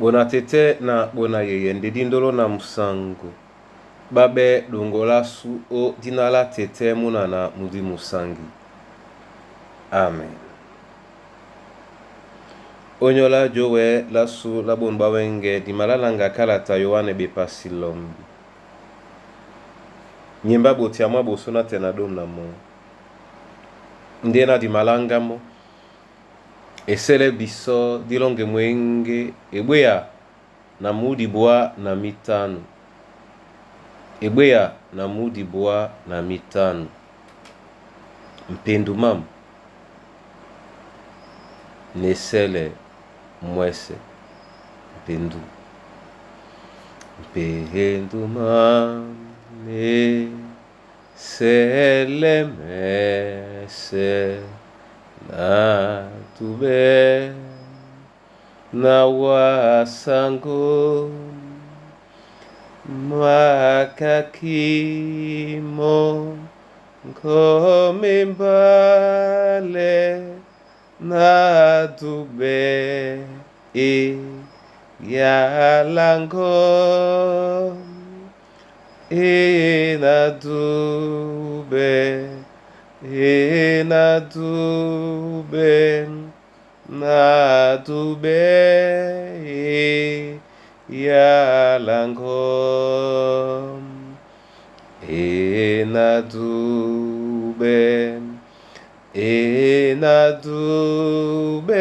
Bona tete na bona yeye nde dindolo na musango babe dongolasu o dina la tete munana mudi musangi. Amen. Onyola jowe lasu la bonu bawenge dimalalanga kalata Yoane bepasi lombi. Nyemba botia mwa boso na tena dom na mo. Nde na dimalanga mo. Esele biso dilonge mwenge ebweya na mudi bwa na mitano. Ebweya na mudi bwa na mitano. Mpendu mamu. Nesele mwese. Mpendu. Mpendu mamu. Nesele mese. Na tube. Na wasango. Makakimo. Nkomimbale. Na dube. E yalango. E na dube. E na dube. Na dube. E yalango. E na dube. E na dube.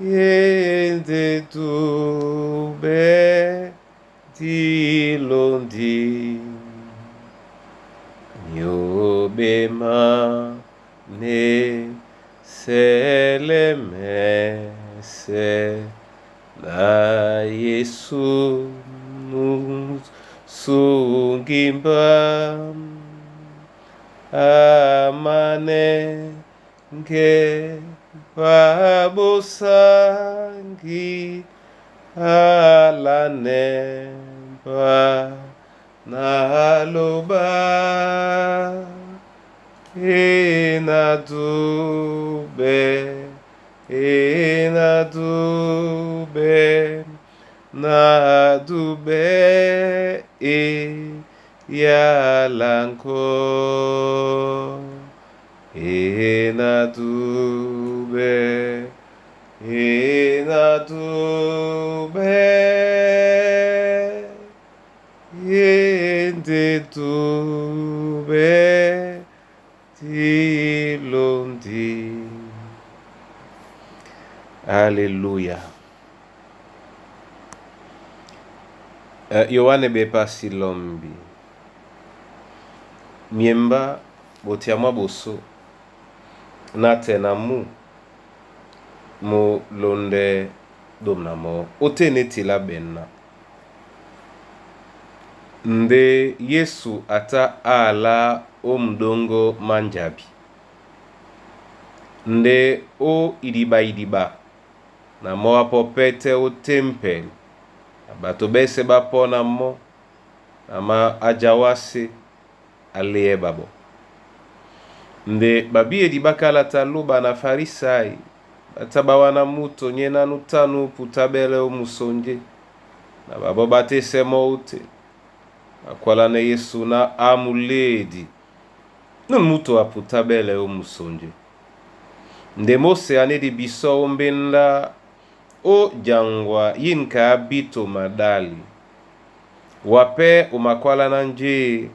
Ende dube. Dilondi. Nyobema ne selemese na Yesu sungimba amane nge babosangi alanemba naloba enadube enadube nadube e yalanko enadube enadube endedube dilondi. Alléluia. Yohane bepasi lombi. Miemba botia mwa boso na te na mu mu londe dom na mo ote neti la bena. Nde Yesu ata ala o mdongo manjabi. Nde o idiba idiba na mo apopete o tempel. Na bato bese bapona mo na ma ajawase aleye babo. Nde babiedi bakalata luba na Farisai batabawa muto nye nanu tanu putabele o musonje na babo batese mo ute akwala ne Yesu na amuledi nun muto aputabele o musonje. Nde Mose anedi biso ombenda o jangwa yinka abito madali wape umakwala na nje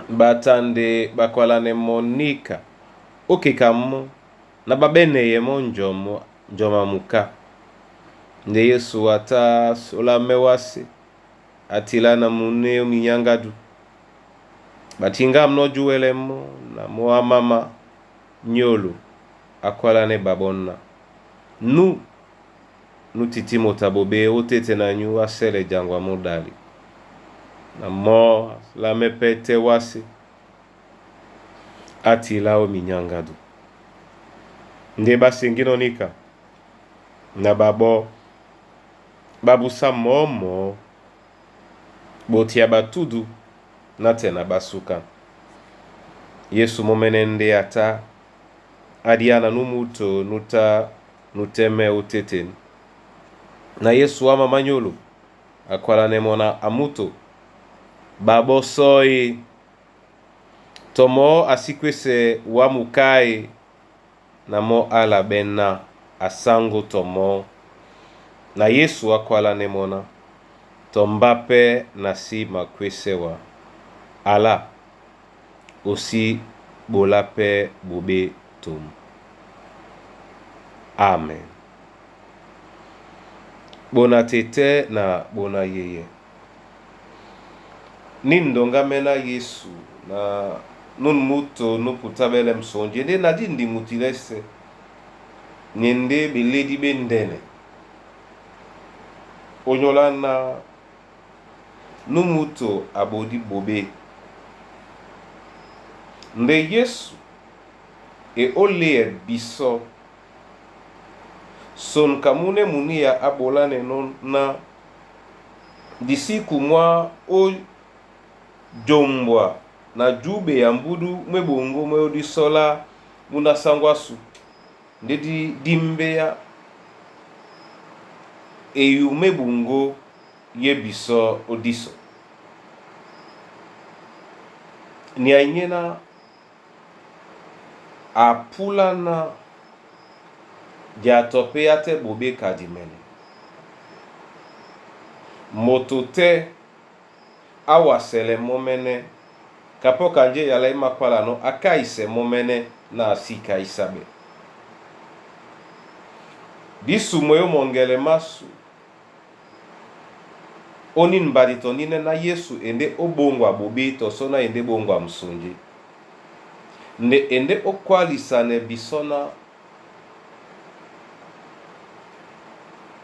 batande bakwala ne monika okeka mo na babeneye mo njomo njoma muka. Nde Yesu ata solame wase atila na mune ominyangadu batinga mnojuwele mo na mo amama nyolo akwala ne babonna nu nutiti motabobe otete na nyu asele jangwa modali na mo lamepete wase atila ominyangadu. Nde basenginonika na babo babusa momo botia batudu na tena basuka. Yesu momene nde ata adiana numuto nuta nutɛmɛ otétên. Na Yesu ama manyolo akwalane mɔ na amuto babɔsɔe tɔ mɔɔ́ asikwese wa mukae na mɔ́ ala bɛna asango tɔ mɔɔ́. Na Yesu akwalane mɔ na tɔ mba pɛ na si makwese wa ala osi bola pɛ bobe tom. Amen. Bona tete na bona yeye. Ni ndonga mena Yesu na nun muto nuputabele msonje nde na dindi mutilese nyende beledi bendene onyola na numuto abodi bobe nde Yesu e oleye biso son kamune munia abolane no na disiku mwa ojombwa na jube ya mbudu mwebongo mwe odisola munasangwasu nde di dimbeya eyu mebungo ye biso odiso nianyena apulana diatope ate bobe kadimene moto te awasele momene kapo kanje yala imakwalano akaise momene na asika isabe disu moyo mongele masu oni mbadi tonine na Yesu ende obongwa bobe tosona ende bongwa msonje nde ende okwalisane bisona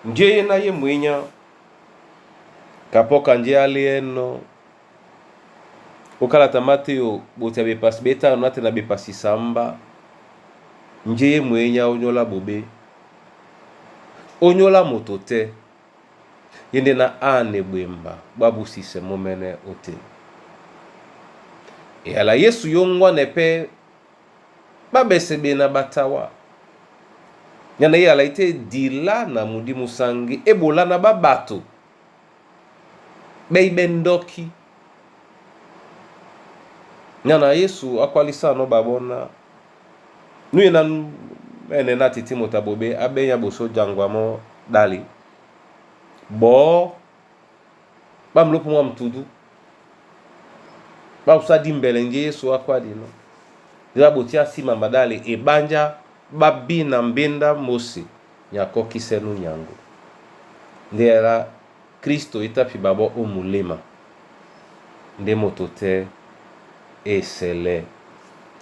njeye na ye mwenya kapoka nje alieno okalata Mateo botia bepasi betano nate na bepasi samba nje ye mwenya onyola bobe onyola moto te yende na ane bwemba babusise momene ote eyala Yesu yongwane pe babesebe na batawa nyana ye ala ite dila na mudi musangi ebola na babato bei bendoki nyana Yesu akwalisa no babona nuye na ene na titi motabobe abenya boso jangwa mo dali bo bamlopo mwa mtudu bakusa dimbele nge Yesu akwadino ila botia nsima madale ebanja babina mbinda mosi nyakokisenu nyango nde ala Kristo etapi babo omulema nde moto te esele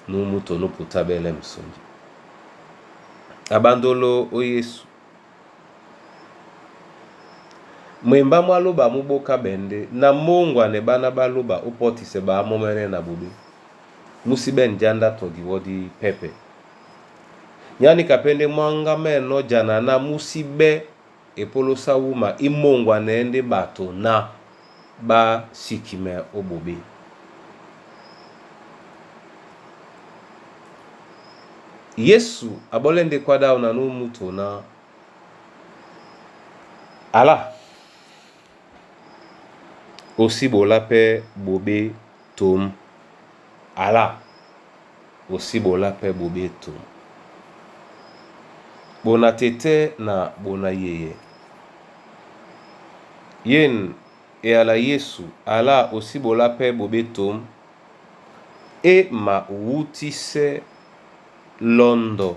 numuto nuputabele msonji abandolo o Yesu mwemba mwaloba muboka bende na mongwane bana baloba opotise baamomene na bobe musi benjanda todiwodi pepe nyani kapende mwanga meno jana na musi be epolosa wuma imongwane nde bato na basikime obobe Yesu abolende kwada na numuto na ala osi bola pe bobe tom ala osi bola pe bobe tom bona tete na bona yeye yen e ala Yesu ala osi bola pe bobe tom e ma wutise londo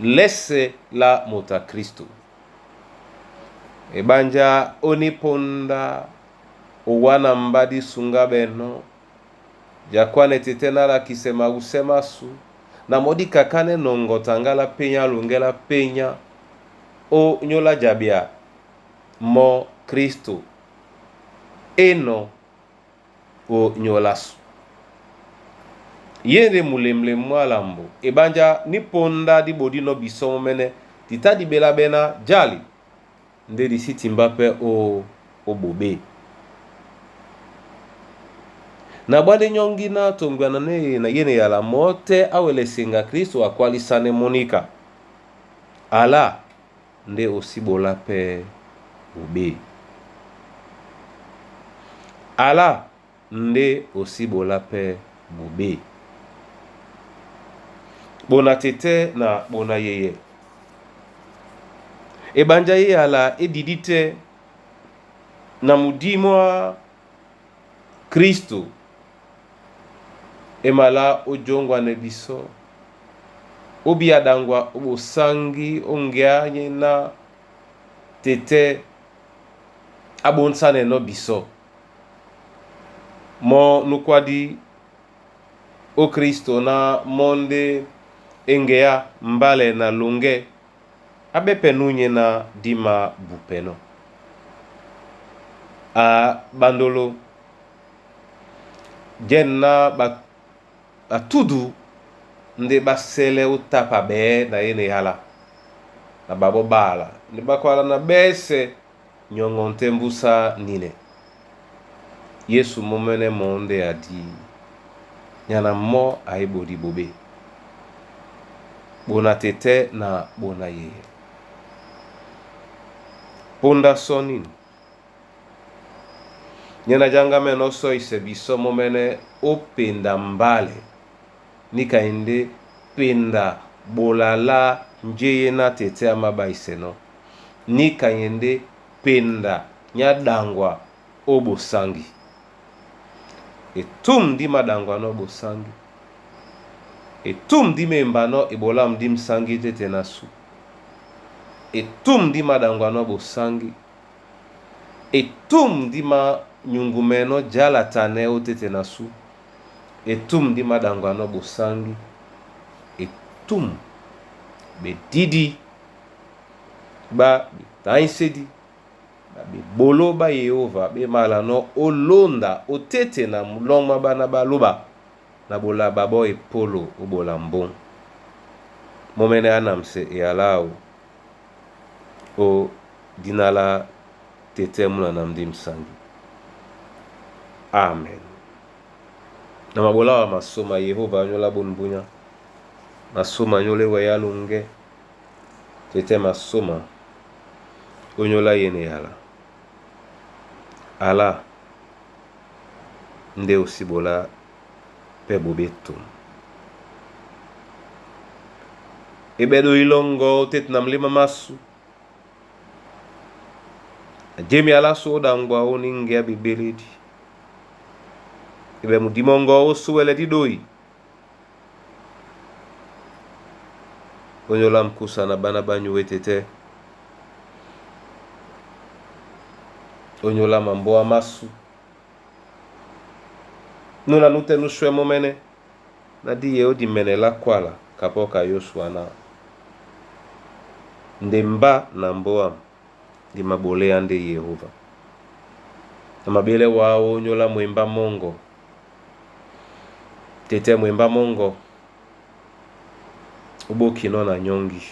lese la mota Kristo ebanja oniponda owana mbadi sunga beno jakwane tete nalakise mausemasu na modi kakane nongo tangala penya longela penya o nyola jabia mo Kristo eno o nyolasu yende mulemle mwalambo ebanja niponda dibodi no bisomo mene tita dibela bena jali nde disitimba pe o obobe na bwande nyongi na tongwana ne na yene yala mote awele singa Kristo akwalisane monika Ala nde osibola pɛ bobe. Ala nde osibola pɛ bobe. Bona tete na bona yeye. Ebanja ye ala edidi te na mudimo wa Kristo emala ojongwa ne biso obiadangwa obosangi ongia ye na tete abonsane no biso mo nukwadi o Kristo na monde engea mbale na longe abepe nunye na dima bupeno a bandolo jen na batudu nde basele otapa be na ye ne yala na babo bala nde bakwala na bese nyongo nte mbusa nine Yesu momene monde adi nyana mo aebodi bobe bona tete na bona yeye ponda so nini nyana janga meno so ise biso momene openda mbale nikaende penda bolala njeye na tete amaba iseno nikayende penda nyadangwa obosangi etum ndi madangwa no bosangi etum ndi memba no ebola ndi msangi tete na su etum ndi madangwa no bosangi etum ndi manyungumeno jala tane o tete na su etum ndi madangwa no bosangi etum bedidi ba betainsedi ba bebolo ba Yehova bemala no olonda otete na mulongwa bana baloba na bola babo epolo obola mbon momene anamse eyalao o dinala tete muna na mdi msangi. Amen. Na mabola wa masoma Yehova anyola bonbunya masoma nyole weya lunge tete masoma onyola yene yala ala nde osibola pe bobeto ebedo ilongo tete na mlima masu jemi ala so odangwa oni nge bibeledi ebe mudimongo osuwele didoi onyola mkusa na bana banyu wetete onyola mambo masu nuna nute nuswe momene na diye odi mene la kwala kapoka Yosua na ndemba na mboa di mabole ande Yehova na mabele wao onyola mwemba mongo tete mwemba mongo obokino na nyongi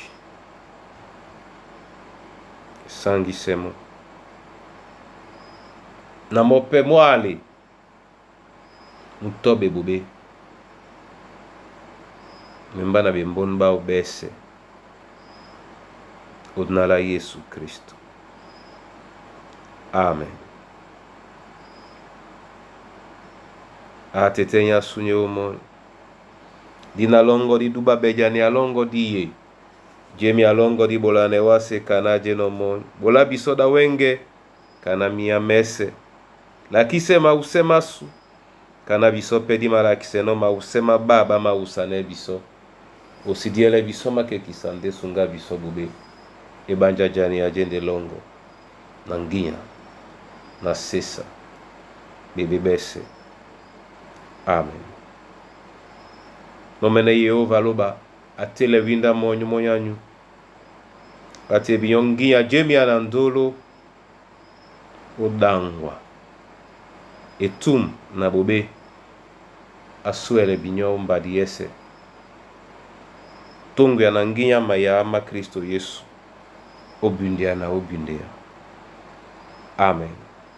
sangi semo na mope mwale mutobe bobe mwemba na bemboni bao bese odinala Yesu Kristo. Amen. Atete nya sunye omo dina longo di duba bejani alongo di ye jemi alongo di bolane wase kana jeno mo bola bisoda wenge kana mia mese lakise mausema su kana biso pedi malakise no mausema baba mausane biso osidiele biso makekisa nde sunga biso bobe ebanja jani ajende longo na nginya na sesa bebe bese. Amen. Nomene Yehova loba atele winda monyu monyanyu ate biyonginya jemi na ndolo odangwa etum na bobe asuele binyo mbadi yese tongo ya na nginya maya ama Kristo Yesu obundia na obundia. Amen.